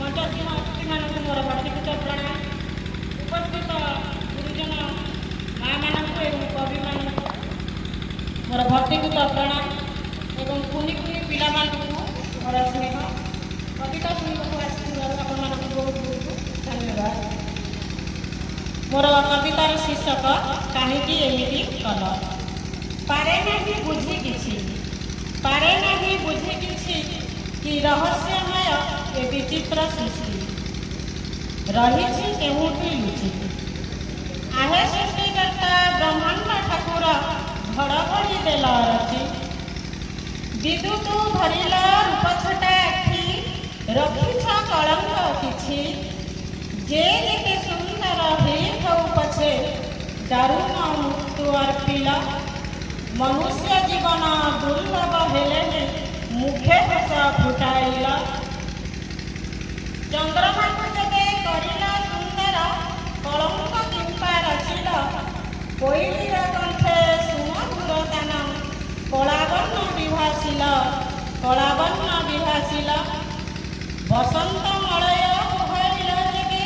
ମଞ୍ଚାସୀନ ଅତିଥିମାନଙ୍କୁ ମୋର ଭକ୍ତିପୂତ ପ୍ରଣାମ। ଉପସ୍ଥିତ ଗୁରୁଜନ ମାଆମାନଙ୍କୁ ଏବଂ କବିମାନଙ୍କୁ ମୋର ଭକ୍ତିପୂତ ପ୍ରଣାମ ଏବଂ କୁନି କୁନି ପିଲାମାନଙ୍କୁ ମୋର ସ୍ନେହ। କବିତା ଶୁଣିବାକୁ ଆସିଥିବାରୁ ଆପଣମାନଙ୍କୁ ବହୁତ ବହୁତ ଧନ୍ୟବାଦ। ମୋର କବିତାର ଶୀର୍ଷକ "କାହିଁକି ଏମିତି କଲ"। ପାରେ ନାହିଁ ବୁଝି କିଛି, ପାରେ ନାହିଁ ବୁଝି କିଛି, କି ରହସ୍ୟମୟ ଏ ବିଚିତ୍ର ସୃଷ୍ଟି ରହିଛି କେଉଁଠି ଲୁଚି। ଆହେ ସୃଷ୍ଟିକର୍ତ୍ତା ବ୍ରହ୍ମାଣ୍ଡ ଠାକୁର, ଘଡ଼ଘଡ଼ି ଦେଲ ରଚି, ବିଦ୍ୟୁତ ଭରିଲ ରୂପ ଛଟା ଆଖି, ରଖିଛ କଳଙ୍କ କିଛି। ଯେ ଯେତେ ସୁନ୍ଦର ହେଇଥାଉ ପଛେ, ଦାରୁଣ ମୃତ୍ୟୁ ଅର୍ପିଲ। ମନୁଷ୍ୟ ଜୀବନ ଦୁର୍ଲଭ ହେଲେ ହେଁ ମୁଖେ ହସ ଫୁଟାଇଲ। ଚନ୍ଦ୍ରମାକୁ ଯେବେ କରିଲ ସୁନ୍ଦର, କଳଙ୍କ କିମ୍ପା ରଚିଲ। କୋଇଲିର କଣ୍ଠେ ସୁମଧୁର ତାନ, କଳାବର୍ଣ୍ଣ ବିଭାସିଲ, କଳାବର୍ଣ୍ଣ ବିଭାସିଲ। ବସନ୍ତ ମଳୟ ବୁହାଇଲ ଯେବେ,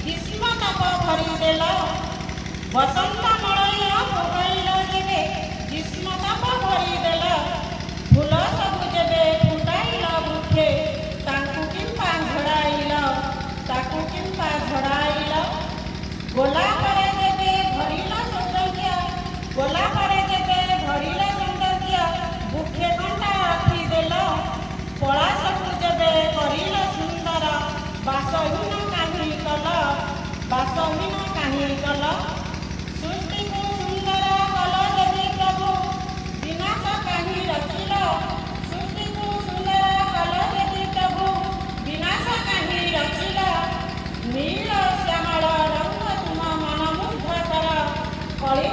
ଗ୍ରୀଷ୍ମ ତାପ ଭରିଦେଲ। ବସନ୍ତ ମଳୟ ବୁହାଇଲ ଯେବେ, ଗ୍ରୀଷ୍ମ ତାପ ଭରିଦେଲ। ଫୁଲ ସବୁ ଯେବେ ଫୁଟାଇଲ ବୃକ୍ଷେ, ତାଙ୍କୁ କିମ୍ପା ଝଡ଼ାଇଲ, ତାକୁ କିମ୍ପା ଝଡ଼ାଇଲ। ଗୋଲାପରେ ଯେବେ ଭରିଲ ସୌନ୍ଦର୍ଯ୍ୟ, ଗୋଲାପରେ ଯେବେ ଭରିଲ ସୌନ୍ଦର୍ଯ୍ୟ, ବୃକ୍ଷେ କଣ୍ଟା ରଖିଦେଲ। ପଳାଶକୁ ଯେବେ କରିଲ ସୁନ୍ଦର, ବାସହୀନ କାହିଁ କଲ, ବାସହୀନ କାହିଁ କଲ? ସୃଷ୍ଟିକୁ ସୁନ୍ଦର କଲ ଯଦି ପ୍ରଭୁ, ବିନାଶ କାହିଁ ରଚିଲ? ସୃଷ୍ଟିକୁ ସୁନ୍ଦର କଲ ଯଦି ପ୍ରଭୁ, ବିନାଶ କାହିଁ ରଚିଲ? ନୀଳ ଶ୍ୟାମଳ ରଙ୍ଗ ତୁମ ମନ ମୁଗ୍ଧ କର। କଳି